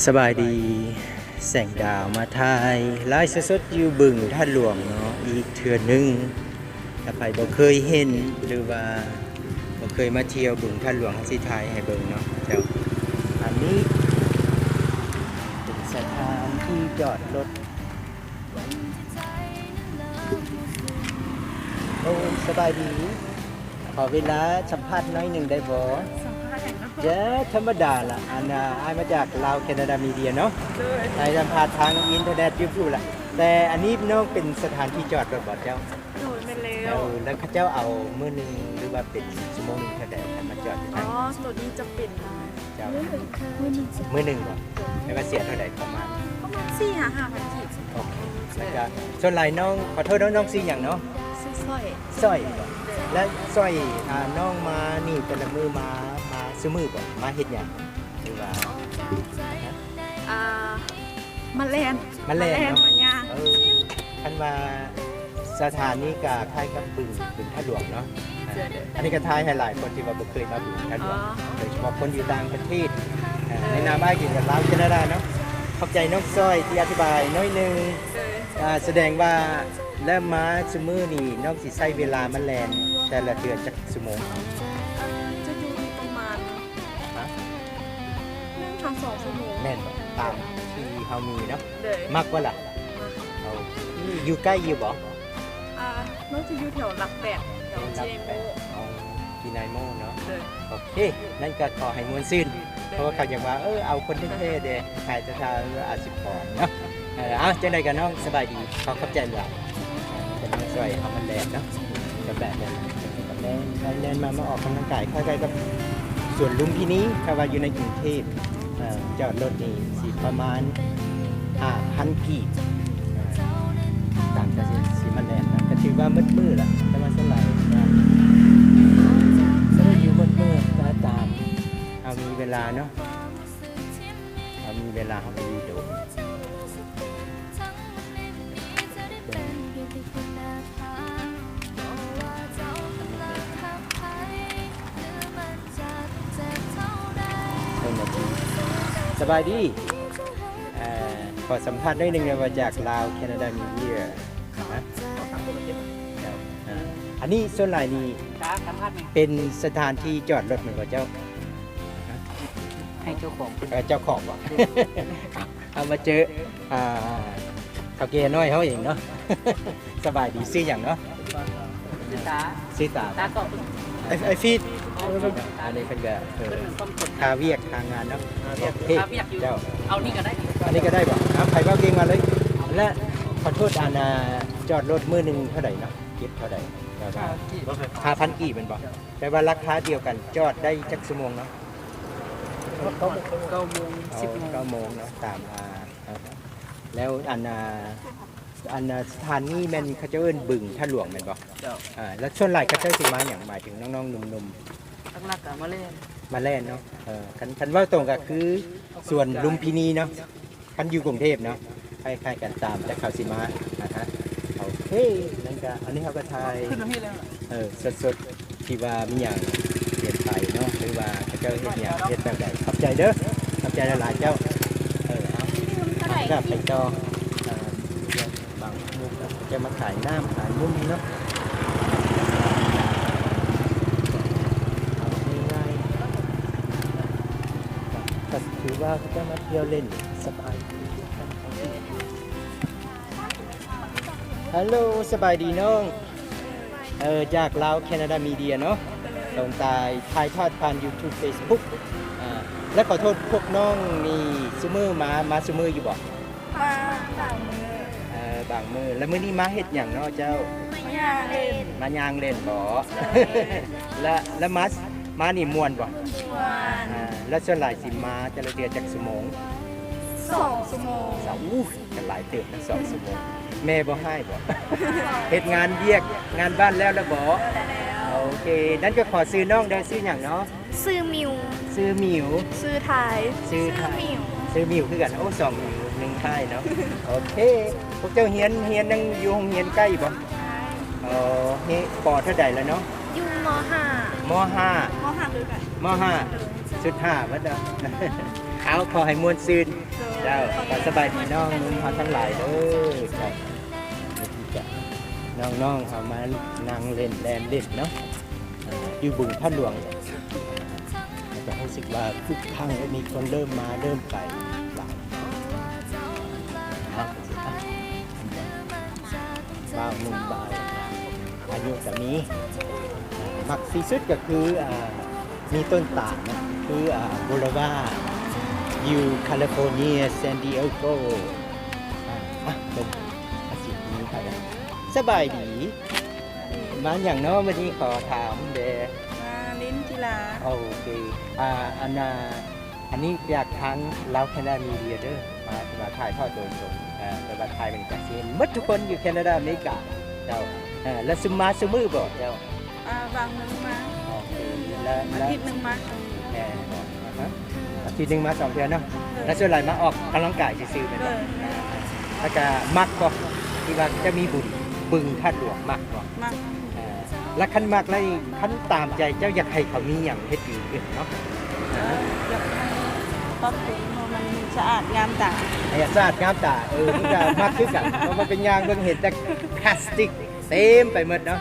ສະບາຍດີ ແສງດາວມາຖ່າຍໄລຟ໌ສົດໆຢູ່ບຶງທາດຫຼວງເນາະ ອີກເທື່ອໜຶ່ງ. ຖ້າໃຜບໍ່ເຄີຍເຫັນ ຫຼືວ່າບໍ່ເຄີຍມາທ່ຽວບຶງທາດຫຼວງ ເຮົາຊິຖ່າຍໃຫ້ເບິ່ງເນາະເຈົ້າ. ອັນນີ້ເປັນສະຖານທີ່ຈອດລົດ. ໂອ້ ສະບາຍດີ. ຂໍເວລາສຳພາດໜ້ອຍໜຶ່ງໄດ້ບໍ່? ສຳພາດຫຍັງເນາະ? ເຈົ້າ ທຳມະດາລະ. ອັນ ອາ ອ້າຍມາຈາກລາວແຄນາດາມີເດຍເນາະ. ໂດຍ. ໄດ້ສຳພາດທາງອິນເຕີເນັດ ຢູທູບລະ. ແຕ່ອັນນີ້ນ້ອງເປັນສະຖານທີ່ຈອດລົດບໍ່ເຈົ້າ? ໂດຍ ແມ່ນແລ້ວ. ເອີ ແລ້ວເຂົາເຈົ້າເອົາມື້ໜຶ່ງ ຫຼືວ່າເປັນຊົ່ວໂມງໜຶ່ງເທົ່າໃດ ຄັນມາຈອດຢູ່ຫັ້ນ? ອໍ ໂຕນີ້ຈະເປັນ ເຈົ້າ ມື້ໜຶ່ງ ມື້ໜຶ່ງບໍ່? ແລ້ວວ່າເສຍເທົ່າໃດປະມານ? ປະມານສີ່ຫ້າພັນກີບ. ໂອເຄ. ແລ້ວກໍສ່ວນຫຼາຍນ້ອງ ຂໍໂທດເນາະ ນ້ອງຊື່ຫຍັງເນາະ? ຊື່ສອຍ. ສອຍບໍ່? ແລ້ວສອຍ ອ່າ ນ້ອງມານີ້ແຕ່ລະມື້ມາ ມາຊຸມື້ບໍ່? ມາເຮັດຫຍັງ ຫຼືວ່າ? ອ່າ ມາແລ່ນ. ມາແລ່ນເນາະ ມາຍ່າງ. ເອີ ຄັນວ່າສະຖານນີ້ກໍຄ້າຍກັບບຶງ ບຶງທາດຫຼວງເນາະ. ເອີ ອັນນີ້ກໍຖ່າຍໃຫ້ຫຼາຍຄົນທີ່ວ່າບໍ່ເຄີຍມາບຶງທາດຫຼວງ ອໍ ໂດຍສະເພາະຄົນຢູ່ຕ່າງປະເທດ. ເອີ ເອີ ໃນນາມອ້າຍກໍລາວແຄນາດາເນາະ. ຂອບໃຈນ້ອງສອຍທີ່ອະທິບາຍໜ້ອຍໜຶ່ງ. ເອີ ອາ ສະແດງວ່າ ແລ້ວມາຊຸມື້ນີ້ນ້ອງຊິໃຊ້ເວລາມາແລ່ນແຕ່ລະເທື່ອຈັກຊົ່ວໂມງ? ເອີ ຈະຢູ່ປະມານ ຮະ? ໜຶ່ງຫາສອງຊົ່ວໂມງ. ແມ່ນບໍ່? ຕາມທີ່ເຮົາມີເນາະ. ໂດຍ. ມັກບໍ່ລະ? ມັກ. ເອົາ ຢູ່ໃກ້ຢູ່ບໍ່? ອ່າ ນ້ອງຈະຢູ່ແຖວຫຼັກແປດ ແຖວຈີໄນໂມ. ອໍ ຈີໄນໂມເນາະ. ໂດຍ. ໂອເຄ ນັ້ນກໍຂໍໃຫ້ມ່ວນຊື່ນ. ໂດຍ. ເພາະວ່າເຂົາຢາກວ່າ ເອີ ເອົາຄົນແທ້ໆເດ້ ຂາຍແຕ່ຖ້າ ເອີ ອາຊິບປອນເນາະ. ເອີ ເອົາ ຈັ່ງໃດກໍນ້ອງສະບາຍດີ ຂໍຂອບໃຈຫຼາຍ. ເອີ ກໍນ້ອງຊ່ວຍເຮົາມາແລ່ນເນາະ ກໍແບບແລ່ນ ແລ່ນມາ ມາອອກກຳລັງກາຍ ຄ້າຍໆກັບສວນລຸມພິນີ ຖ້າວ່າຢູ່ໃນກຸງເທບ ເອີ ຈອດລົດນີ້ຊິປະມານຫ້າພັນກີບ ເອີ ຕາມກະຊິ ຊິມາແລ່ນນະ ກໍຖືວ່າໝົດມື້ລະ ແຕ່ວ່າສ່ວນຫຼາຍກໍບໍ່ໄດ້ຢູ່ໝົດມື້ ກໍຕາມເຮົາມີເວລາເນາະ. ເຮົາມີເວລາເຮົາກໍຢູ່ໂດນ. ສະບາຍດີ. ເອີ ຂໍສຳພາດໜ້ອຍໜຶ່ງ ວ່າຈາກລາວແຄນາດາມີເດຍ. ອັນນີ້ສ່ວນຫຼາຍນີ້ເປັນສະຖານທີ່ຈອດລົດແມ່ນບໍ່ເຈົ້າ? ໃຫ້ເຈົ້າຂອງ. ເອີ ເຈົ້າຂອງບໍ່? ເອົາມາເຈີ ອ່າ ເຖົ້າແກ່ນ້ອຍເຮົາເອງເນາະ. ສະບາຍດີ ຊື່ຫຍັງເນາະ? ຊື່ຕາ. ຊື່ຕາ. ຕາກໍ ໄອ ໄອຟີດ. ອັນນີ້ເພິ່ນກໍ ເອີ ຫາວຽກຫາງານເນາະ. ໂອເຄ ເຈົ້າ ເອົານີ້ກໍໄດ້. ອັນນີ້ກໍໄດ້ບໍ່? ເອົາ ໃຜເວົ້າເກັ່ງມາເລີຍ. ແລະ ຂໍໂທດ ອັນ ອ່າ ຈອດລົດມື້ໜຶ່ງເທົ່າໃດເນາະ? ເກັບເທົ່າໃດ? ແບບວ່າ ຫ້າພັນກີບແມ່ນບໍ່? ແປວ່າລາຄາດຽວກັນ ຈອດໄດ້ຈັກຊົ່ວໂມງເນາະ? ເກົ້າໂມງ ເກົ້າໂມງ ສິບໂມງ. ເກົ້າໂມງເນາະ ຕາມ ອ່າ ແລ້ວອັນ ອ່າ ອັນ ອ່າ ສະຖານນີ້ແມ່ນເຂົາເຈົ້າເອີ້ນບຶງທາດຫຼວງແມ່ນບໍ່? ເຈົ້າ. ອ່າ ແລ້ວສ່ວນຫຼາຍເຂົາເຈົ້າຊິມາຫຍັງ? ໝາຍເຖິງນ້ອງໆໜຸ່ມໆ. ຫຼັກໆກໍມາແລ່ນ. ມາແລ່ນເນາະ. ເອີ ຄັນ ຄັນເວົ້າຕົງກໍຄືສວນລຸມພິນີເນາະ. ຄັນຢູ່ກຸງເທບເນາະ ຄ້າຍໆກັນຕາມ ແຕ່ເຂົາຊິມາ ອ່າຮະ ໂອເຄ. ນັ້ນກະ ອັນນີ້ເຮົາກະຖ່າຍ ເອີ ສົດໆ ທີ່ວ່າມີຫຍັງປ່ຽນໄປເນາະ ຫຼືວ່າເຂົາເຈົ້າເຮັດຫຍັງ ເຮັດແບບໃດ. ຂອບໃຈເດີ ຂອບໃຈຫຼາຍໆເຈົ້າ. ເອີ ເອົາ ເຮົາກະໄປຕໍ່ ເອີ ບາງມຸມເນາະ ເຂົາເຈົ້າມາຂາຍນ້ຳຂາຍນົມເນາະ. ເອົາງ່າຍໆ ກະຖືວ່າເຂົາເຈົ້າມາທ່ຽວຫຼິ້ນສະບາຍ. ຮັລໂຫຼ ສະບາຍດີນ້ອງ. ເອີ ຈາກລາວແຄນາດາມີເດຍເນາະ ຕົງຕາຍຖ່າຍທອດຜ່ານຢູທູບ ເຟສບຸກ. ອ່າ ແລະ ຂໍໂທດ ພວກນ້ອງນີ້ຊຸມື້ມາ ມາຊຸມື້ຢູ່ບໍ່? ມາບາງມື້. ເອີ ບາງມື້. ແລ້ວມື້ນີ້ມາເຮັດຫຍັງເນາະເຈົ້າ? ມາຍ່າງຫຼິ້ນ. ມາຍ່າງຫຼິ້ນບໍ? ແລະ ແລະ ມາ ມານີ້ມ່ວນບໍ່? ມ່ວນ. ອ່າ ແລ້ວສ່ວນຫຼາຍຊິມາແຕ່ລະເທື່ອຈັກຊົ່ວໂມງ? ສອງຊົ່ວໂມງ. ໂອ້ ກໍຫຼາຍເຕີບນະ ສອງຊົ່ວໂມງ. ແມ່ບໍ່ຮ້າຍບໍ? ເຮັດງານວຽກງານບ້ານແລ້ວລະບໍ? ໂອເຄ ນັ້ນກໍຂໍຊື່ນ້ອງເດີ ຊື່ຫຍັງເນາະ? ຊື່ມິວ. ຊື່ມິວ. ຊື່ໄທ. ຊື່ໄທ. ຊື່ມິວ. ຊື່ມິວຄືກັນ. ໂອ້ ສອງມິວ ໜຶ່ງໄທເນາະ. ໂອເຄ ພວກເຈົ້າຮຽນ ຮຽນຍັງຢູ່ໂຮງຮຽນໃກ້ບໍ່? ເອີ ເຮ ປໍເທົ່າໃດລະເນາະ? ຢູ່ ມໍຫ້າ. ມໍຫ້າ. ມໍຫ້າຄືກັນ. ມໍຫ້າ ຊຸດຫ້າໝົດເນາະ. ເອົາ ຂໍໃຫ້ມ່ວນຊື່ນ. ເຈົ້າ ກໍສະບາຍດີນ້ອງນຸ່ມເຮົາທັງຫຼາຍເດີ. ເຈົ້າ ນີ້ຈະ ນ້ອງໆເຮົາມານັ່ງເລ່ນແລ່ນເລ່ນເນາະ ຢູ່ບຶງທາດຫຼວງ ແລ້ວກໍຮູ້ສຶກວ່າຄຶກຄັກ ແລະ ມີຄົນເລີ່ມມາເລີ່ມໄປຫຼາຍເນາະ. ບ່າວໜຸ່ມບ່າວ ອາຍຸກໍມີ ມັກທີ່ສຸດກໍຄື ອ່າ ມີຕົ້ນຕານເນາະ ຄື ອ່າ Boulevard ຢູ່ California San Diego. ອ່າ ອ່ະ ເບິ່ງ ອາ ສະບາຍດີ ມາຫຍັງເນາະມື້ນີ້ ຂໍຖາມແດ່? ມາຫຼິ້ນກິລາ. ໂອເຄ ອ່າ ອັນນ່າ ອັນນີ້ຈາກທາງລາວແຄນາດາມີເດຍເດີ ມາ ມາຖ່າຍທອດໂດຍກົງ ເອີ ແຕ່ວ່າຖ່າຍບັນຍາກາດຊິເຫັນໝົດທຸກຄົນຢູ່ແຄນາດາອາເມລິກາ. ເຈົ້າ ເອີ ແລ້ວຊຸມມາຊຸມື້ບໍ່ເຈົ້າ? ອ່າ ບາງມື້ມາ. ໂອເຄ ແລ້ວ ອາທິດໜຶ່ງມາສອງເທື່ອ. ແມ່ນບໍ່? ອາຮະ ອາທິດໜຶ່ງມາສອງເທື່ອເນາະ. ເອີ ແລ້ວສ່ວນຫຼາຍມາອອກກຳລັງກາຍຊື່ໆແມ່ນບໍ່? ເອີ ແລ້ວກໍມັກບໍ່ ທີ່ວ່າຈະມີບຶງ ບຶງທາດຫຼວງ ມັກບໍ່? ມັກ. ເອີ ແລ້ວຄັນມັກແລ້ວ ຄັນຕາມໃຈເຈົ້າ ຢາກໃຫ້ເຂົາມີຫຍັງເຮັດດີຂຶ້ນເນາະ? ເອີ ຢາກໃຫ້ປັບປຸງໃຫ້ມັນສະອາດງາມຕາ. ໃຫ້ສະອາດງາມຕາ ເອີ ນີ້ກໍມັກຄືກັນ ເພາະວ່າໄປຍ່າງເບິ່ງເຫັນແຕ່ພລາສຕິກເຕັມໄປໝົດເນາະ.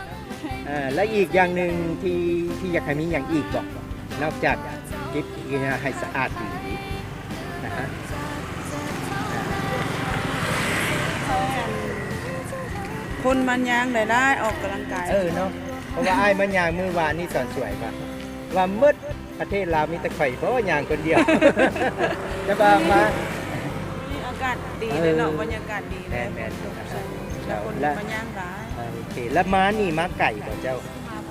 ເອີ ແລະ ອີກຢ່າງໜຶ່ງທີ່ ທີ່ຢາກໃຫ້ມີຫຍັງອີກບໍ່ ນອກຈາກເກັບ ໃຫ້ສະອາດດີໆ ນະຮະ? ໃຫ້ອັນ ຄົນມາຍ່າງຫຼາຍໆ ອອກກຳລັງກາຍ. ເອີເນາະ ເພາະວ່າອ້າຍມາຍ່າງມື້ວານນີ້ຕອນສວຍວ່າ ວ່າໝົດປະເທດລາວມີແຕ່ຂ້ອຍບໍ່ຍ່າງຄົນດຽວ ແຕ່ວ່າມາ ມື້ນີ້ອາກາດດີເດ້ເນາະ. ເອີ ບັນຍາກາດດີເດ້. ແມ່ນໆ ຝົນຕົກໃສ່ ແລ້ວຄົນມາຍ່າງຫຼາຍ. ເອີ ໂອເຄ ແລ້ວມານີ້ມາໄກບໍ່ເຈົ້າ?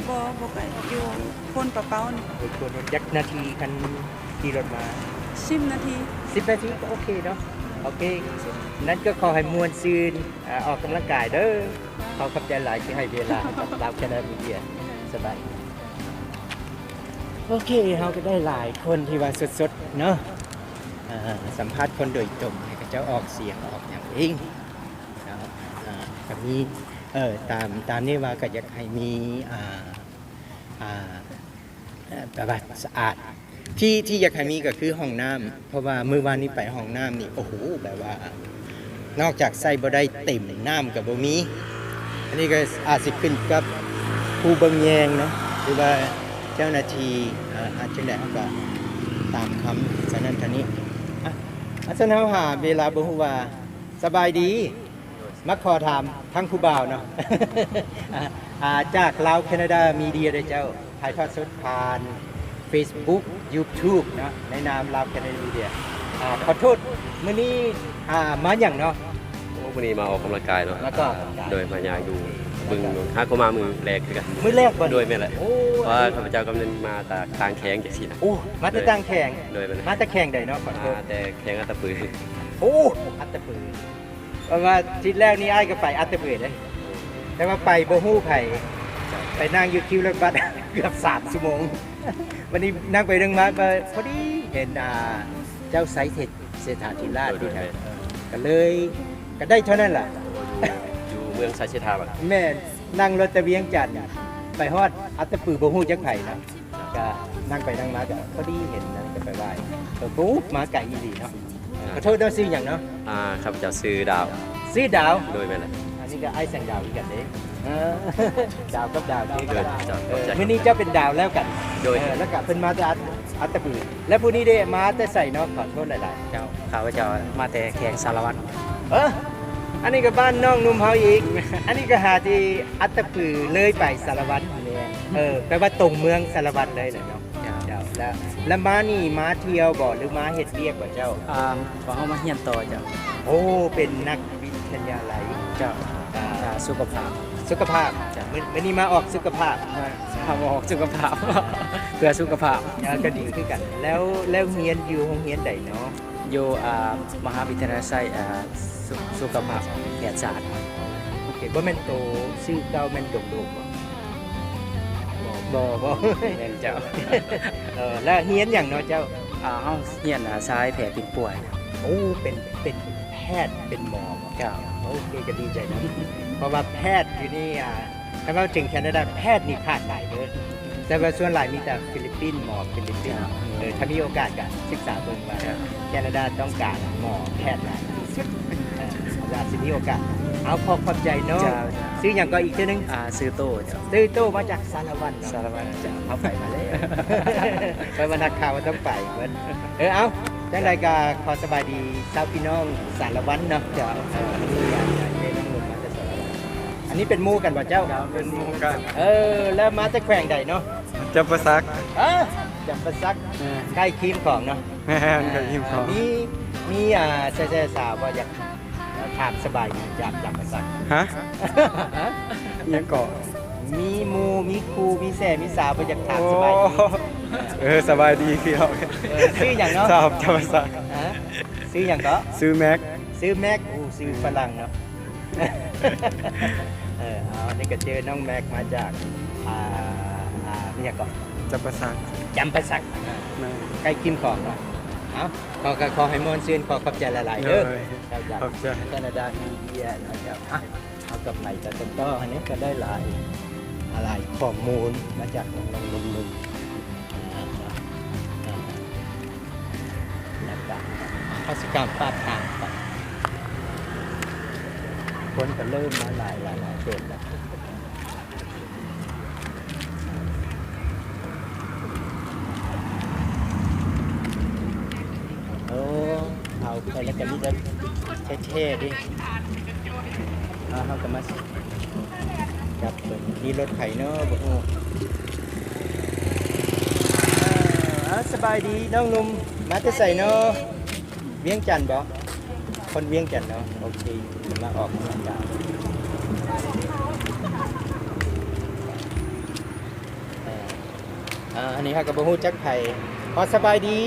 ບໍ່ ບໍ່ໄກ ຢູ່ໂພນປາເປົ້ານີ້. ໂອ້ ໂພນ ຈັກນາທີຄັນຂີ່ລົດມາ? ສິບນາທີ. ສິບນາທີກໍໂອເຄເນາະ. ໂອເຄ ນັ້ນກໍຂໍໃຫ້ມ່ວນຊື່ນ ອາ ອອກກຳລັງກາຍເດີ. ຂໍຂອບໃຈຫຼາຍທີ່ໃຫ້ເວລາກັບລາວແຄນາດາມີເດຍ. ສະບາຍດີ. ໂອເຄ ເຮົາກໍໄດ້ຫຼາຍຄົນທີ່ວ່າສົດໆເນາະ ອ່າ ສຳພາດຄົນໂດຍຕົງ ໃຫ້ເຂົາເຈົ້າອອກສຽງອອກຫຍັງເອງເນາະ. ອ່າ ກໍມີ ເອີ ຕາມ ຕາມນີ້ວ່າກໍຢາກໃຫ້ມີ ອ່າ ອ່າ ແບບວ່າສະອາດ ທີ່ ທີ່ຢາກໃຫ້ມີກໍຄືຫ້ອງນ້ຳ ເພາະວ່າມື້ວານນີ້ໄປຫ້ອງນ້ຳນີ້ ໂອ້ໂຫ ແບບວ່າ ນອກຈາກໃຊ້ບໍ່ໄດ້ເຕັມ ນ້ຳກໍບໍ່ມີ. ອັນນີ້ກໍອາດຊິຂຶ້ນກັບຜູ້ເບິ່ງແຍງເນາະ ຫຼືວ່າເຈົ້າໜ້າທີ່ ອາ ອາດຈັ່ງໃດ ເຮົາກໍຕາມຄຳ ສະນັ້ນທາງນີ້. ອາ ສະນັ້ນເຮົາຫາເວລາບໍ່ຮູ້ວ່າ ສະບາຍດີ. ມາຂໍຖາມທາງຜູ້ບ່າວເນາະ ອ່າ ຈາກລາວແຄນາດາມີເດຍເດີເຈົ້າ ຖ່າຍທອດສົດຜ່ານເຟສບຸກ ຢູທູບເນາະ ໃນນາມລາວແຄນາດາມີເດຍ. ອ່າ ຂໍໂທດ ມື້ນີ້ ອ່າ ມາຫຍັງເນາະ? ໂອ້ ມື້ນີ້ມາອອກກຳລັງກາຍເນາະ. ມາອອກກຳລັງກາຍ ໂດຍ ມາຍ່າງຢູ່ບຶງ ຫາກໍມາມື້ແລກຄືກັນ. ມື້ແລກບໍ່? ໂດຍ ແມ່ນແຫຼະ. ໂອ້ ເພາະວ່າຂ້າພະເຈົ້າກຳລັງມາຈາກຕ່າງແຂວງຈັ່ງຊີ້ນະ. ໂອ້ ມາແຕ່ຕ່າງແຂວງ. ໂດຍ ແມ່ນແຫຼະ. ມາແຕ່ແຂວງໃດເນາະ? ຂໍໂທດ ມາແຕ່ແຂວງອັດຕະປື. ໂອ້ ອັດຕະປື. ເພາະວ່າທິດແລ້ວນີ້ອ້າຍກໍໄປອັດຕະປືເດ້ ແຕ່ວ່າໄປບໍ່ຮູ້ໃຜ ໄປນັ່ງຢູ່ຄິວລົດບັສເກືອບສາມຊົ່ວໂມງ. ບັດນີ້ນັ່ງໄປນັ່ງມາ ພໍດີເຫັນ ອ່າ ເຈົ້າໄຊເສດຖາທິລາດ ໂດຍ ໂດຍ ນີ້ນະ ແມ່ນ ກໍເລີຍ ກໍໄດ້ເທົ່ານັ້ນລະ. ໂອ້ ຢູ່ ຢູ່ເມືອງໄຊເສດຖາບໍ? ແມ່ນ ນັ່ງລົດແຕ່ວຽງຈັນໄປຮອດອັດຕະປື ບໍ່ຮູ້ຈັກໃຜນະ. ກະນັ່ງໄປນັ່ງມາກະພໍດີເຫັນນັ້ນກະໄປໄຫວ້. ເອີ ໂອ້ ມາໄກອີ່ຫຼີເນາະ. ອ່າ ຂໍໂທດເນາະ ຊື່ຫຍັງເນາະ? ອ່າ ຂ້າພະເຈົ້າຊື່ດາວ. ຊື່ດາວ? ໂດຍ ແມ່ນແຫຼະ. ອັນນີ້ກະອ້າຍແສງດາວຄືກັນເດ້. ເອີ ດາວກັບດາວຄືກັນ. ໂດຍ ເຈົ້າ ເອີ ຂອບໃຈ. ມື້ນີ້ເຈົ້າເປັນດາວແລ້ວກັນ. ໂດຍ ເອີ ແລ້ວກະເພິ່ນມາແຕ່ອັດ ອັດຕະປື ແລ້ວຜູ້ນີ້ເດ້ມາແຕ່ໃສເນາະ? ຂໍໂທດຫຼາຍໆ. ເຈົ້າ ຂ້າພະເຈົ້າມາແຕ່ແຂວງສາລະວັນ. ເອີ ອັນນີ້ກໍບ້ານນ້ອງໜຸ່ມເຮົາອີກ. ອັນນີ້ກໍຫາທີ່ອັດຕະປືເລີຍໄປສາລະວັນ. ແມ່ນ. ເອີ ແປວ່າຕົງເມືອງສາລະວັນເລີຍແຫຼະເນາະ. ເຈົ້າ ເຈົ້າ. ແລ້ວ ແລ້ວມານີ້ມາທ່ຽວບໍ່ ຫຼືມາເຮັດວຽກບໍ່ເຈົ້າ? ອ່າ ພວກເຮົາມາຮຽນຕໍ່ເຈົ້າ. ໂອ້ ເປັນນັກວິທະຍາໄລ. ເຈົ້າ. ອ່າ ອ່າ ສຸຂະພາບ. ສຸຂະພາບ. ເຈົ້າ. ມື້ ມື້ນີ້ມາອອກສຸຂະພາບ. ມາ ມາອອກສຸຂະພາບ ເພື່ອສຸຂະພາບ. ເອີ ກໍດີຄືກັນ. ແລ້ວ ແລ້ວຮຽນຢູ່ໂຮງຮຽນໃດເນາະ? ຢູ່ ອ່າ ມະຫາວິທະຍາໄລ ອ່າ ສຸ ສຸຂະພາບແພດສາດ. ໂອເຄ ບໍ່ແມ່ນໂຕຊື່ເກົ່າແມ່ນດົງໂດກບໍ່? ບໍ່ ບໍ່ ບໍ່ແມ່ນເຈົ້າ. ເອີ ແລ້ວຮຽນຫຍັງເນາະເຈົ້າ? ອ່າ ເຮົາຮຽນ ອ່າ ສາຍແພດປິ່ນປົວ. ໂອ້ ເປັນ ເປັນແພດ ເປັນໝໍບໍ? ເຈົ້າ. ໂອເຄ ກໍດີໃຈນຳ ເພາະວ່າແພດຢູ່ນີ້ ອ່າ ຄັນເວົ້າເຖິງແຄນາດາ ແພດນີ້ຂາດຫຼາຍເດີ. ແຕ່ວ່າສ່ວນຫຼາຍມີແຕ່ຟີລິບປິນ ໝໍຟີລິບປິນ. ເອີ ຖ້າມີໂອກາດກໍສຶກສາເບິ່ງວ່າ ແຄນາດາຕ້ອງການໝໍແພດຫຼາຍທີ່ສຸດ. ເອີ ອາດຊິມີໂອກາດ. ເອົາ ຂໍຂອບໃຈເນາະ. ເຈົ້າ ເຈົ້າ. ຊື່ຫຍັງກໍອີກເທື່ອໜຶ່ງ? ອ່າ ຊື່ໂຕ້ເຈົ້າ. ໂຕ້ ໂຕ້ມາຈາກສາລະວັນເນາະ. ສາລະວັນເຈົ້າ. ເຮົາໄປມາແລ້ວ. ໄປວັນນັກຂ່າວມັນຕ້ອງໄປເບິດ. ເອີ ເອົາ ຈັ່ງໃດກໍຂໍສະບາຍດີຊາວພີ່ນ້ອງສາລະວັນເນາະ. ເຈົ້າ. ເອີ ອັນນີ້ເປັນໝູ່ກັນບໍ່ເຈົ້າ? ເປັນໝູ່ກັນ. ເອີ ແລ້ວມາແຕ່ແຂວງໃດເນາະ? ຈຳປາສັກ. ເອີ ຈຳປາສັກ. ເອີ ໃກ້ຄີມຂອງເນາະ. ແມ່ນ ໃກ້ຄີມຂອງ. ມີ ມີ ອ່າ ແຊໆສາວບໍ່ ຢາກ ຖາມສະບາຍດີຈາກຈຳປາສັກ. ຮະ? ຫຍັງເກາະ? ມີໝູ່ ມີຄູ່ ມີແຊ ມີສາວ ບໍ່ຢາກຖາມສະບາຍດີ. ໂອ້ ເອີ ສະບາຍດີພີ່ນ້ອງ. ເອີ ຊື່ຫຍັງເນາະ? ຊາວຈຳປາສັກ. ຮະ? ຊື່ຫຍັງເກາະ? ຊື່ແມັກ. ຊື່ແມັກ. ໂອ້ ຊື່ຝຣັ່ງເນາະ. ເອີ ເອົາ ນີ້ກໍເຈີນ້ອງແມັກມາຈາກ ອ່າ ອ່າ ອີຫຍັງເກາະ? ຈຳປາສັກ. ຈຳປາສັກ. ແມ່ນ. ໃກ້ຄີມຂອງເນາະ. ເອົາ ຂໍ ກໍຂໍໃຫ້ມ່ວນຊື່ນ ຂໍຂອບໃຈຫຼາຍໆເດີ. ໂດຍ ເຈົ້າ ຈາກ ຂອບໃຈ. ແຄນາດາມີເດຍເນາະ. ເຈົ້າ ອ່ະ ເຮົາກໍໄປກັນຕໍ່. ອັນນີ້ກໍໄດ້ຫຼາຍ ຫຼາຍຂໍ້ມູນມາຈາກນ້ອງໆ ໜຸ່ມໆ ແລ້ວກໍເຮົາຊິຂ້າມຟາກຂ້າມໄປ. ຄົນກໍເລີ່ມມາຫຼາຍ ຫຼາຍ ຫຼາຍເຕີບແລ້ວ. ໂອ້ ເອົາໄປແລ້ວກໍມີແຕ່ແທ້ໆເດ້. ເອົາ ເຮົາກໍມາຈັບເບິ່ງ ມີລົດໃຜເນາະ ບໍ່ຮູ້. ເອີ ເອົາ ສະບາຍດີນ້ອງໜຸ່ມ ມາແຕ່ໃສເນາະ? ວຽງຈັນບໍ່? ຄົນວຽງຈັນເນາະ. ໂອເຄ ມາອອກກຳລັງກາຍ. ເອີ ອ່າ ອັນນີ້ເຮົາກໍບໍ່ຮູ້ຈັກໃຜ. ຂໍສະບາຍດີ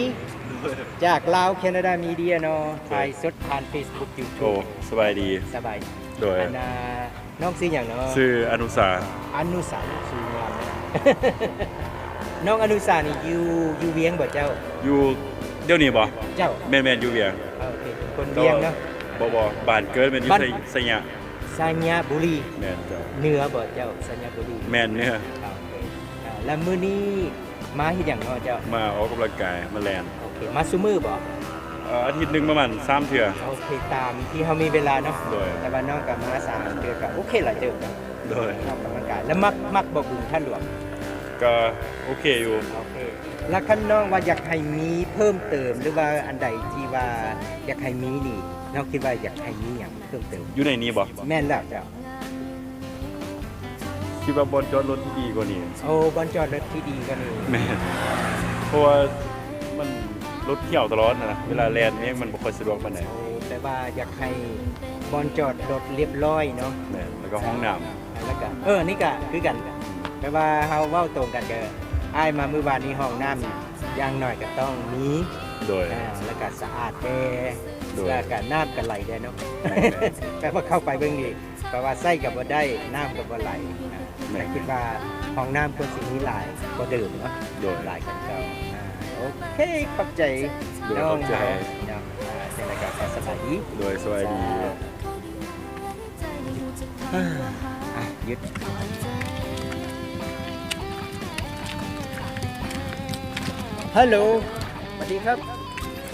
ຈາກລາວແຄນາດາມີເດຍເນາະ. ໂດຍ. ຖ່າຍສົດຜ່ານເຟສບຸກ ຢູທູບ. ໂອ້ ສະບາຍດີ. ສະບາຍ. ໂດຍ. ອັນນ່າ ນ້ອງຊື່ຫຍັງເນາະ? ຊື່ອະນຸສາ. ອະນຸສາ ຊື່ງາມເນາະ. ນ້ອງອະນຸສານີ້ຢູ່ ຢູ່ວຽງບໍ່ເຈົ້າ? ຢູ່ ດຽວນີ້ບໍ່? ເຈົ້າ. ແມ່ນໆ ຢູ່ວຽງ. ໂອເຄ ຄົນວຽງເນາະ. ບໍ່ ບໍ່ ບ້ານເກີດແມ່ນຢູ່ ບ້ານ ໄຊ ໄຊຍະ. ໄຊຍະບູລີ. ແມ່ນເຈົ້າ. ເໜືອບໍ່ເຈົ້າ? ໄຊຍະບູລີ. ແມ່ນເໜືອ. ໂອເຄ ອ່າ ແລ້ວມື້ນີ້ ມາເຮັດຫຍັງເນາະເຈົ້າ? ມາອອກກຳລັງກາຍ ມາແລ່ນ. ໂອເຄ ມາຊຸມື້ບໍ່? ເອີ ອາທິດໜຶ່ງປະມານສາມເທື່ອ. ໂອເຄ ຕາມທີ່ເຮົາມີເວລາເນາະ. ໂດຍ. ແຕ່ວ່ານ້ອງກໍມາສາມເທື່ອ ກໍໂອເຄຫຼາຍເຕີບເນາະ. ໂດຍ. ອອກກຳລັງກາຍ ແລ້ວມັກ ມັກບໍ່ ບຶງທາດຫຼວງ? ກໍໂອເຄຢູ່. ໂອເຄ ແລ້ວຄັນນ້ອງວ່າຢາກໃຫ້ມີເພີ່ມເຕີມ ຫຼືວ່າອັນໃດທີ່ວ່າຢາກໃຫ້ມີນີ້ ນ້ອງຄິດວ່າຢາກໃຫ້ມີຫຍັງເພີ່ມເຕີມ? ຢູ່ໃນນີ້ບໍ່? ແມ່ນແລ້ວເຈົ້າ. ຄິດວ່າບ່ອນຈອດລົດທີ່ດີກວ່ານີ້. ໂອ້ ບ່ອນຈອດລົດທີ່ດີກວ່ານີ້. ແມ່ນ ເພາະວ່າມັນລົດທ່ຽວຕະຫຼອດນະ ເວລາແລ່ນແມ່ງມັນບໍ່ຄ່ອຍສະດວກປານໃດ. ໂອ້ ແຕ່ວ່າຢາກໃຫ້ບ່ອນຈອດລົດລຽບລ້ອຍເນາະ. ແມ່ນ ແລ້ວກໍຫ້ອງນ້ຳ ແລ້ວກໍ ເອີ ນີ້ກໍຄືກັນ ແຕ່ວ່າເຮົາເວົ້າຕົງກັນ ກໍອ້າຍມາມື້ວານນີ້ ຫ້ອງນ້ຳຢ່າງໜ້ອຍກໍຕ້ອງມີ. ໂດຍ. ອ່າ ແລ້ວກໍສະອາດແດ່. ໂດຍ. ແລ້ວກໍນ້ຳກໍໄຫຼແດ່ເນາະ. ແມ່ນໆ ແປວ່າເຂົ້າໄປເບິ່ງນີ້ ເພາະວ່າໃຊ້ກໍບໍ່ໄດ້ ນ້ຳກໍບໍ່ໄຫຼ. ແມ່ນ ແຕ່ຄິດວ່າຫ້ອງນ້ຳຄວນຊິມີຫຼາຍກວ່າເດີມເນາະ. ໂດຍ. ຫຼາຍກວ່າເກົ່າ. ອ່າ ໂອເຄ ຂອບໃຈ. ໂດຍ ນ້ອງ ຂອບໃຈເນາະ. ອ່າ ຈັ່ງໃດກໍຂໍສະບາຍດີ. ໂດຍ ສະບາຍດີ. ອ່າ ຢຸດ. ຮັລໂຫຼ ສະຫວັດດີຄັບ.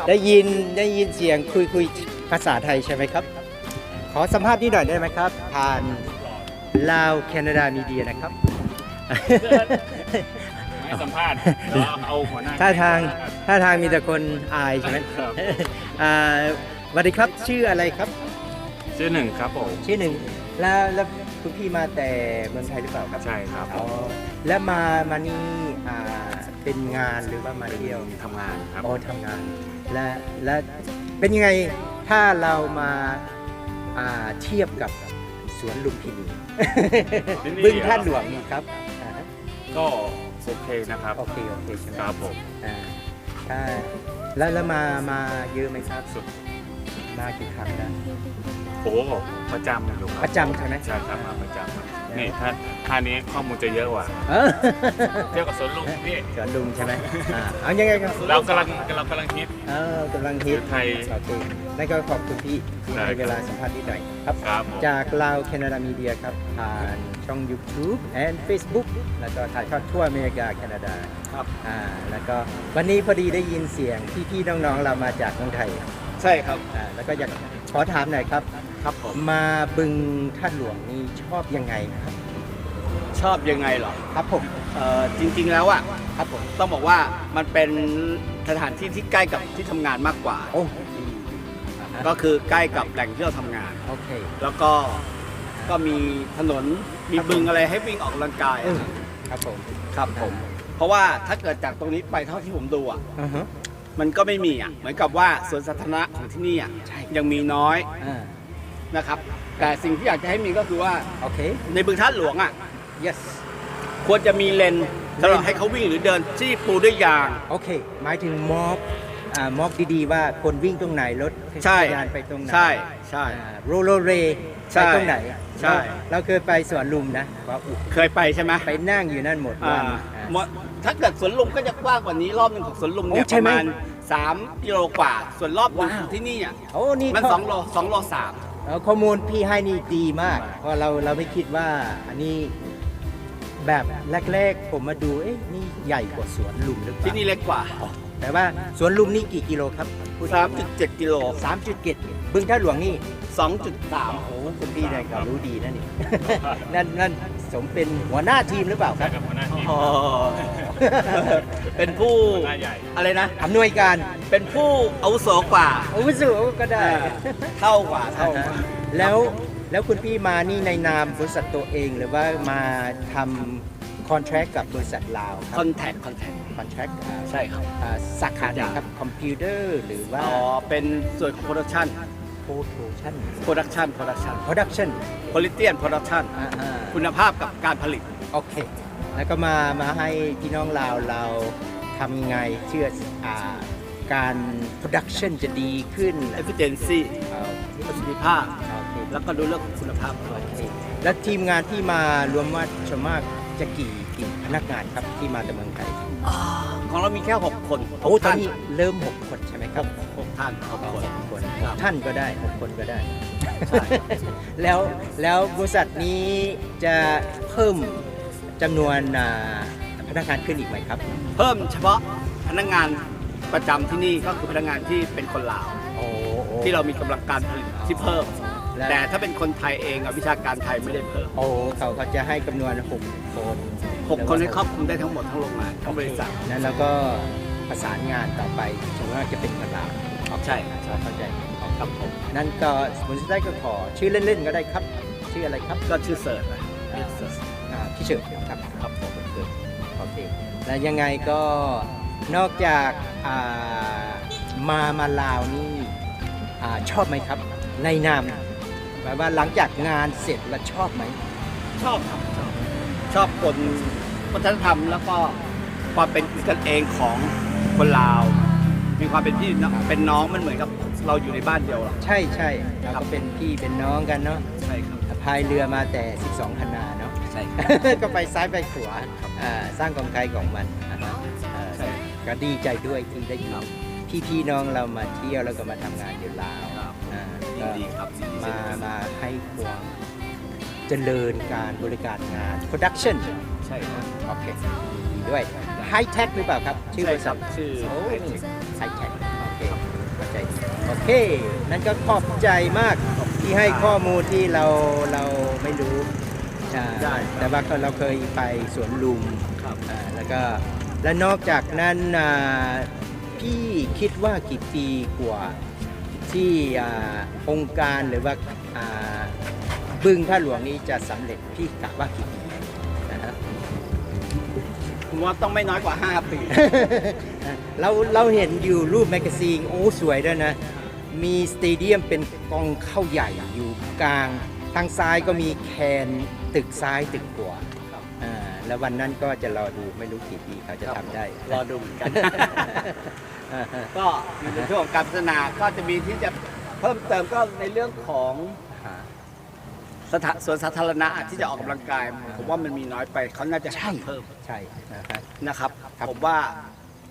ໄດ້ຍິນ ໄດ້ຍິນສຽງຄຸຍ ຄຸຍພາສາໄທໃຊ່ໄໝຄັບ? ຂໍສຳພາດນິດໜ້ອຍໄດ້ໄໝຄັບ? ຜ່ານລາວແຄນາດາມີເດຍນະຄັບ. ໃຫ້ສຳພາດເນາະ ເອົາຫົວໜ້າ ທ່າທາງ ທ່າທາງມີແຕ່ຄົນອາຍໃຊ່ໄໝ? ອ່າ ສະຫວັດດີຄັບ ຊື່ອະໄລຄັບ? ຊື່ໜຶ່ງຄັບຜົມ. ຊື່ໜຶ່ງ. ແລ້ວ ແລ້ວຄຸນພີ່ມາແຕ່ເມືອງໄທຫຼືເປົ່າຄັບ? ໃຊ່ຄັບ. ອໍ ແລ້ວມາ ມານີ້ ອ່າ ເປັນງານຫຼືວ່າມາທ່ຽວ? ເປັນທຳງານຄັບ. ອໍ ທຳງານ. ແລະ ແລະ ເປັນຍັງໄງ ຖ້າເຮົາມາ ອ່າ ທຽບກັບສວນລຸມພິນີ ທີ່ນີ້ ບຶງທາດຫຼວງນີ້ຄັບ? ອ່າ ກໍໂອເຄນະຄັບ. ໂອເຄ ໂອເຄໃຊ່ໄໝ? ຄັບຜົມ. ອ່າ ຖ້າ ແລ້ວ ແລ້ວມາ ມາເຍອະໄໝຄັບ? ມາກີ່ຄັ້ງແລ້ວ? ໂອ້ ປະຈຳຢູ່ຄັບ. ປະຈຳໃຊ່ໄໝ? ໃຊ່ຄັບ ມາປະຈຳ. ນີ້ ທ່ານ ທ່ານນີ້ຂໍ້ມູນຈະເຍອະກວ່າ ເອີ ກ່ຽວກັບສວນລຸມພີ່ ສວນລຸມໃຊ່ໄໝ? ອ່າ ເອົາ ຍັງໄງກໍ ເຮົາກຳລັງ ເຮົາກຳລັງຮິດ ເອີ ກຳລັງຮິດ ຢູ່ໄທ ໂອເຄ ແລ້ວກໍຂອບຄຸນພີ່ທີ່ໃຫ້ເວລາສຳພາດນິດໜ່ອຍຄັບ ຈາກລາວແຄນາດາມີເດຍຄັບ ຜ່ານຊ່ອງຢູທູບ ແລະ ເຟສບຸກ ແລ້ວກໍຖ່າຍທອດທົ່ວອາເມລິກາ ແຄນາດາ ອ່າ ແລ້ວກໍວັນນີ້ພໍດີໄດ້ຍິນສຽງພີ່ໆນ້ອງໆລາວມາຈາກເມືອງໄທ ໃຊ່ຄັບ ອ່າ ແລ້ວກໍຢາກຂໍຖາມໜ່ອຍຄັບ ຄັບຜົມ ມາບຶງທາດຫຼວງນີ້ຊອບຍັງໄງຄັບ? ຊອບຍັງໄງເຫລອ? ຄັບຜົມ ເອີ ຈິງໆແລ້ວອະ ຄັບຜົມ ຕ້ອງບອກວ່າມັນເປັນສະຖານທີ່ທີ່ໃກ້ກັບທີ່ທຳງານມາກກວ່າ ໂອ້ ກໍຄືໃກ້ກັບແຫຼ່ງທີ່ເຮົາທຳງານ ໂອເຄ ແລ້ວກໍ ກໍມີຖະໜົນ ມີບຶງອະໄລໃຫ້ວິ່ງອອກກຳລັງກາຍ ເອີ ຄັບຜົມ ຄັບຜົມ ເພາະວ່າຖ້າເກີດຈາກຕົງນີ້ໄປເທົ່າທີ່ຜົມດູອະ ມັນກໍໄມ່ມີອະ ເໝືອນກັບວ່າສວນສາທາລະນະຂອງທີ່ນີ້ອະ ຍັງມີນ້ອຍ ອ່າ ນະຄັບ ແຕ່ສິ່ງທີ່ຢາກຈະໃຫ້ມີກໍຄືວ່າ ໂອເຄ ໃນບຶງທາດຫຼວງອະ ເຢສ ຄວນຈະມີເລນສຳລັບໃຫ້ເຂົາວິ່ງ ຫຼືເດີນທີ່ປູດ້ວຍຢາງ ໂອເຄ ໝາຍເຖິງມອບ ອ່າ ມອບດີໆວ່າຄົນວິ່ງຕົງໄຫນ ລົດຈັກກະຍານໄປຕົງໄຫນ ໃຊ່ ອ່າ ໂຣລເລ ໃຊ່ ໄປຕົງໃດ ໃຊ່ ເຮົາ ເຮົາເຄີຍໄປສວນລຸມນະ ເຄີຍໄປໃຊ່ໄໝ? ໄປນັ່ງຢູ່ນັ້ນໝົດ ອ່າ ວັນ ອ່າ ຖ້າເກີດສວນລຸມກໍຈະກວ້າງກວ່ານີ້ ລອບໜຶ່ງຂອງສວນລຸມເນ່ຍ ໂອ້ ໃຊ່ໄໝ? ປະມານສາມກິໂລກວ່າ ສ່ວນລອບ ວ້າວ ທີ່ນີ້ອະ ໂອ້ ນີ້ ມັນ ຂ້ອ ສອງໂລ ສອງໂລສາມ ເອີ ຂໍ້ມູນພີ່ໃຫ້ນີ້ດີມາກ ເພາະວ່າເຮົາ ເຮົາໄມ່ຄິດວ່າອັນນີ້ ແບບແລກໆ ຜົມມາດູ ເອະ ນີ້ໃຫຍ່ກວ່າສວນລຸມຫຼືເປົ່າ? ທີ່ນີ້ເລັກກວ່າ ອໍ ແປວ່າສວນລຸມນີ້ກີ່ກິໂລຄັບ? ສາມຈຸດເຈັດກິໂລ ສາມຈຸດເຈັດ ບຶງທາດຫຼວງນີ້ ສອງຈຸດສາມ ໂອ້ ຄຸນພີ່ໄດ້ຄວາມຮູ້ດີນະນີ້ ນັ້ນ ນັ້ນສົມເປັນຫົວໜ້າທີມຫຼືເປົ່າ? ໃຊ່ຄັບ ຫົວໜ້າທີມ ອໍ ເປັນຜູ້ ອາໄລນະ ອຳນວຍການ ເປັນຜູ້ອາວຸໂສກວ່າ ອາວຸໂສກໍໄດ້ ເອີ ເທົ່າກວ່າ ເທົ່າກວ່າ ແລ້ວ ແລ້ວຄຸນພີ່ມານີ້ໃນນາມບໍລິສັດໂຕເອງ ຫຼືວ່າມາທຳ contract ກັບບໍລິສັດລາວຄັບ? Contract contract contract ອ່າ ໃຊ່ຄັບ ອ່າ ສາຂາໃດຄັບ? Computer ຫຼືວ່າ ອໍ ເປັນສ່ວນຂອງ Production Production Production Production Quality and Production ອ່າໆ ຄຸນນະພາບກັບການຜະລິດ ໂອເຄ ແລ້ວກໍມາ ມາໃຫ້ພີ່ນ້ອງລາວເຮົາທຳຍັງໄງເພື່ອ ອ່າ ການ production ຈະດີຂຶ້ນ efficiency ເອີ ປະສິດທິພາບ ໂອເຄ ແລ້ວກໍດູເລື່ອງຂອງຄຸນນະພາບດ້ວຍ ໂອເຄ ແລ້ວທີມງານທີ່ມາລວມມາ ສ່ວນມາກຈະກີ່ ກີ່ພະນັກງານຄັບ ທີ່ມາແຕ່ເມືອງໄທ? ອ່າ ຂອງເຮົາມີແຄ່ຫົກຄົນ ໂອ້ ຕອນນີ້ເລີ່ມຫົກຄົນໃຊ່ໄໝຄັບ? ຫົກ ຫົກທ່ານ ຫົກຄົນ ຫົກຄົນ ຫົກທ່ານກໍໄດ້ ຫົກຄົນກໍໄດ້ ໃຊ່ ແລ້ວ ແລ້ວບໍລິສັດນີ້ຈະເພີ່ມ ຈຳນວນ ອ່າ ພະນັກງານຂຶ້ນອີກໄໝຄັບ? ເພີ່ມສະເພາະພະນັກງານປະຈຳທີ່ນີ້ ກໍຄືພະນັກງານທີ່ເປັນຄົນລາວ ໂອ້ ໂອ້ ທີ່ເຮົາມີກຳລັງການຜະລິດທີ່ເພີ່ມ ແລ້ວ ແຕ່ຖ້າເປັນຄົນໄທເອງອະ ວິຊາການໄທໄມ່ໄດ້ເພີ່ມ ໂອ້ ເຂົາ ເຂົາຈະໃຫ້ຈຳນວນຫົກຄົນ ຫົກຄົນໃຫ້ຄອບຄຸມໄດ້ທັງໝົດທັງໂຮງງານ ທັງບໍລິສັດ ນັ້ນແລ້ວກໍປະສານງານຕໍ່ໄປ ສ່ວນມາກຈະເປັນຄົນລາວ ໃຊ່ ເຂົ້າໃຈ ຄັບຜົມ ນັ້ນກໍ ໝູນສຸດທ້າຍກໍຂໍ ຊື່ເລ່ນໆກໍໄດ້ຄັບ ຊື່ອະໄລຄັບ? ກໍຊື່ເສີດນະ ອ່າ ເສີດ ອ່າ ພີ່ເສີດ ຄັບ ຄັບ ໂອເຄ ແລ້ວຍັງໄງກໍນອກຈາກ ອ່າ ມາ ມາລາວນີ້ ອ່າ ຊອບໄໝຄັບ? ໃນນາມ ແບບວ່າຫຼັງຈາກງານເສັດແລ້ວຊອບໄໝ? ຊອບຄັບ ຊອບ ຊອບຄົນ ວັດທະນະທຳ ແລ້ວກໍຄວາມເປັນກັນເອງຂອງຄົນລາວ ມີຄວາມເປັນພີ່ເນາະ ເປັນນ້ອງ ມັນເໝືອນກັບເຮົາຢູ່ໃນບ້ານດຽວລະ ໃຊ່ໆ ເຮົາກໍເປັນພີ່ເປັນນ້ອງກັນເນາະ ໃຊ່ຄັບ ພາຍເຮືອມາແຕ່ສິບສອງຄັນນາເນາະ ໃຊ່ ກໍໄປຊ້າຍໄປຂວາ ອ່າ ສ້າງກອງໄກຂອງມັນ ອ່າຮະ ກໍດີໃຈດ້ວຍທີ່ໄດ້ຢູ່ ພີ່ໆນ້ອງໆລາວມາທ່ຽວ ແລ້ວກໍມາທຳງານຢູ່ລາວ ອ່າ ຍິນດີຄັບ ຍິນດີ ມາ ເຊັ່ນກັນ ມາໃຫ້ຄວາມຈະເລີນການບໍລິການງານ Production ໃຊ່ ໂອເຄ ຍິນດີດ້ວຍ High Tech ຫຼືເປົ່າຄັບ? ຊື່ບໍລິສັດ ຊື່ ໂອ້ High Tech High Tech ໂອເຄ ເຂົ້າໃຈ ໂອເຄ ນັ້ນກໍຂອບໃຈມາກທີ່ໃຫ້ຂໍ້ມູນທີ່ເຮົາ ເຮົາໄມ່ຮູ້ ອ່າ ແຕ່ວ່າເຮົາເຄີຍໄປສວນລຸມ ອ່າ ແລ້ວກໍ ແລະ ນອກຈາກນັ້ນ ອ່າ ພີ່ຄິດວ່າກີ່ປີກວ່າທີ່ ອ່າ ອົງການ ຫຼືວ່າ ອ່າ ບຶງທາດຫຼວງນີ້ຈະສຳເລັດ? ພີ່ກະວ່າກີ່ປີ? ອາຮະ ຜົມວ່າຕ້ອງໄມ່ນ້ອຍກວ່າຫ້າປີ ເຮົາ ເຮົາເຫັນຢູ່ຮູບແມກກາຊີນ ໂອ້ ສວຍດ້ວຍນະ ມີສະເຕດຽມເປັນກອງເຂົ້າໃຫຍ່ຢູ່ກາງ ທາງຊ້າຍກໍມີແຄນ ຕຶກຊ້າຍຕຶກຂວາ ອ່າ ແລ້ວວັນນັ້ນກໍຈະລໍດູ ໄມ່ຮູ້ກີ່ປີເຂົາຈະທຳໄດ້ ລໍດູເໝືອນກັນ ກໍຢູ່ໃນຊ່ວງຂອງການພັດທະນາ ກໍຈະມີທີ່ຈະເພີ່ມເຕີມ ກໍໃນເລື່ອງຂອງ ອ່າ ສະຖາ ສວນສາທາລະນະທີ່ຈະອອກກຳລັງກາຍ ອາ ຜົມວ່າມັນມີນ້ອຍໄປ ເຂົາໜ້າຈະ ໃຊ່ ຫາເພີ່ມ ໃຊ່ ອາຮະ ນະຄັບ ຄັບ ຜົມວ່າ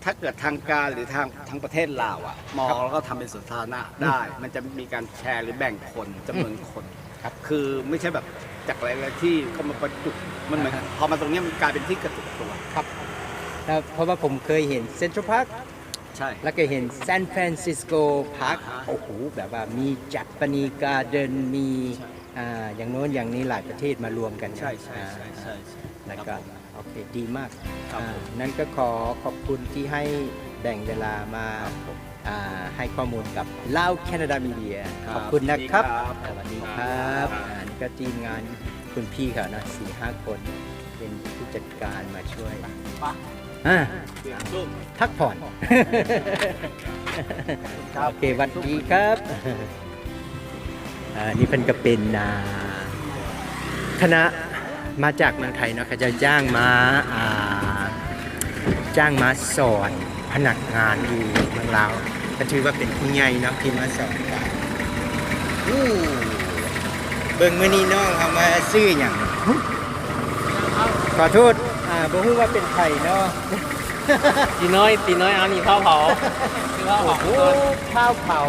ຖ້າເກີດທາງການ ຫຼື ທາງ ທາງປະເທດລາວອະ ມອງ ແລ້ວກໍທຳເປັນສວນສາທາລະນະໄດ້ ອືມ ມັນຈະມີການແຊ ຫຼື ແບ່ງຄົນ ອືມ ຈຳນວນຄົນ ຄັບ ຄືໄມ່ໃຊ່ແບບຈາກຫຼາຍໆທີ່ກໍມາປະຈຸ ມັນເໝືອນ ອາຮະ ພໍມາຕົງນີ້ມັນກາຍເປັນທີ່ກະຈຸກຕົວ ຄັບ ແລ້ວເພາະວ່າຜົມເຄີຍເຫັນ Central Park ໃຊ່ ແລ້ວກໍເຫັນ San Francisco Park ອາຮະ ໂອ້ໂຫ ແບບວ່າມີ Japanese Garden ມີ ໃຊ່ ອ່າ ຢ່າງໂນ້ນຢ່າງນີ້ ຫຼາຍປະເທດມາລວມກັນ ໃຊ່ ໃຊ່ ອ່າ ໃຊ່ ໃຊ່ ແລ້ວກໍ ຄັບຜົມ ໂອເຄ ດີມາກ ຄັບ ອ່າ ຜົມ ນັ້ນກໍຂໍຂອບຄຸນທີ່ໃຫ້ແບ່ງເວລາມາ ຄັບຜົມ ອ່າ ໃຫ້ຂໍ້ມູນກັບ Lao Canada Media ຄັບ ຂອບຄຸນນະຄັບ ຍິນດີຄັບ ສະຫວັດດີຄັບ ຄັບ ອ່າ ນີ້ກໍທີມງານຄຸນພີ່ເຂົາເນາະ ສີ່ຫ້າຄົນ ເປັນຜູ້ຈັດການມາຊ່ວຍ ໄປ ອ່າ ພັກຜ່ອນ ໂອເຄ ຫວັດດີຄັບ ອ່າ ນີ້ເພິ່ນກໍເປັນ ອ່າ ຄະນະມາຈາກເມືອງໄທເນາະ ເຂົາເຈົ້າຈ້າງມາ ອ່າ ຈ້າງມາສອນພະນັກງານຢູ່ເມືອງລາວ ກໍຖືວ່າເປັນຜູ້ໃຫຍ່ເນາະທີ່ມາສອນ ໂອ້ ເບິ່ງມື້ນີ້ນ້ອງເຮົາມາຊື້ຫຍັງ? ຂໍໂທດ ອ່າ ບໍ່ຮູ້ວ່າເປັນໃຜເນາະ? ຕີນ້ອຍ ຕີນ້ອຍ ອັນນີ້ພ້າວເຜົາ ໂອ້ໂຫ ພ້າວເຜົາ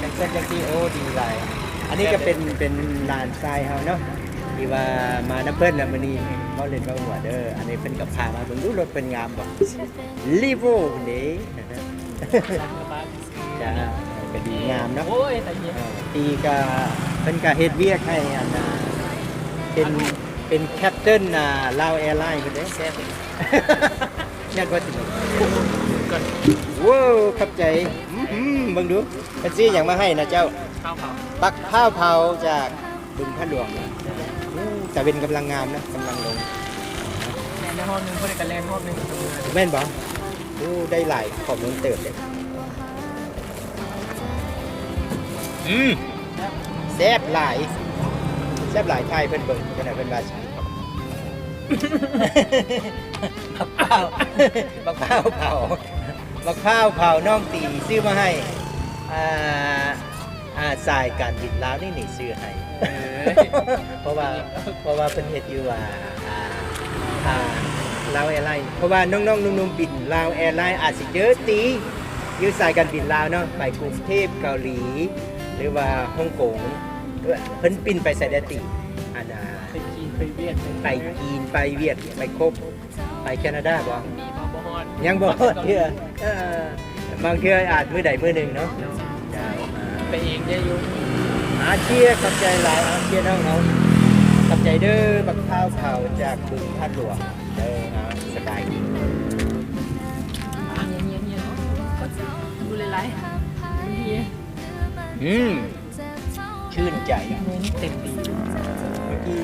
ຈັ່ງຊັ້ນຈັ່ງຊີ້ ໂອ້ ດີຫຼາຍ ອັນນີ້ກໍເປັນ ເປັນຫຼານຊາຍເຮົາເນາະ ທີ່ວ່າມານຳເພິ່ນລະມື້ນີ້ ເວົ້າຫຼິ້ນເວົ້າຫົວເດີ ອັນນີ້ເພິ່ນກໍພາມາເບິ່ງ ໂອ້ ລົດເພິ່ນງາມບໍ່? Revo ເດ້ ຈ້າ ກໍດີງາມເນາະ ໂອ້ຍ ຕາຍ ເອີ ຕີກໍ ເພິ່ນກໍເຮັດວຽກໃຫ້ອັນນ່າ ເປັນ ເປັນແຄັບເຕີນ ອ່າ ລາວແອລາຍເພິ່ນເດ້ ແຊບ ແມ່ນບໍ່ຕິ ໂອ້ ຂອບໃຈ ອືມ ເບິ່ງດູ ເພິ່ນຊື້ຫຍັງມາໃຫ້ນະເຈົ້າ? ພ້າວເຜົາ ບັກພ້າວເຜົາຈາກ ບຶງທາດຫຼວງ ໂອ້ ຕາເວັນກຳລັງງາມນະ ກຳລັງລົງ ແລ່ນໄດ້ຮອບໜຶ່ງ ຜູ້ໃດກໍແລ່ນຮອບໜຶ່ງ ແມ່ນບໍ່? ໂອ້ ໄດ້ຫຼາຍຂໍ້ມູນເຕີບເດ້ ອືມ ແຊບຫຼາຍ ແຊບຫຼາຍ ຖ່າຍເພິ່ນເບິ່ງ ເພິ່ນ ເພິ່ນວ່າ ບັກພ້າວ ບັກພ້າວເຜົາ ບັກພ້າວເຜົາ ນ້ອງຕີຊື້ມາໃຫ້ ອ່າ ອ່າ ສາຍການບິນລາວນີ້ ນີ້ຊື້ໃຫ້ ເອີ ເພາະວ່າ ເພາະວ່າເພິ່ນເຮັດຢູ່ ອ່າ ອ່າ ອ່າ ລາວແອລາຍ ເພາະວ່ານ້ອງໆໜຸ່ມໆບິນລາວແອລາຍ ອາດຊິເຈີຕີຢູ່ສາຍການບິນລາວເນາະ ໄປກຸງເທບ ເກົາຫຼີ ຫຼືວ່າຮົງກົງ ເພິ່ນບິນໄປໃສແດ່ຕິ? ອັນນ່າ ໄປຈີນ ໄປຫວຽດ ໄປຈີນ ໄປຫວຽດ ໄປຄົບ ໄປແຄນາດາບໍ່? ຍັງບໍ່ຮອດ ຍັງບໍ່ຮອດເທື່ອ ເອີ ບາງເທື່ອອາດມື້ໃດມື້ໜຶ່ງເນາະ ເຈົ້າ ໄປເອງໄດ້ຢູ່ ອາ ເຊຍ ຂອບໃຈຫຼາຍ ເຊຍນ້ອງເຮົາ ຂອບໃຈເດີ ບັກພ້າວເຜົາຈາກບຶງທາດຫຼວງເດີ ເອົາ ສະບາຍດີ ເຢັນໆໆ ບໍ່ຫຼາຍໆ ມັນເຮຍ ອືມ ຊື່ນໃຈ ເງິນເຕັມປີ ເມື່ອກີ້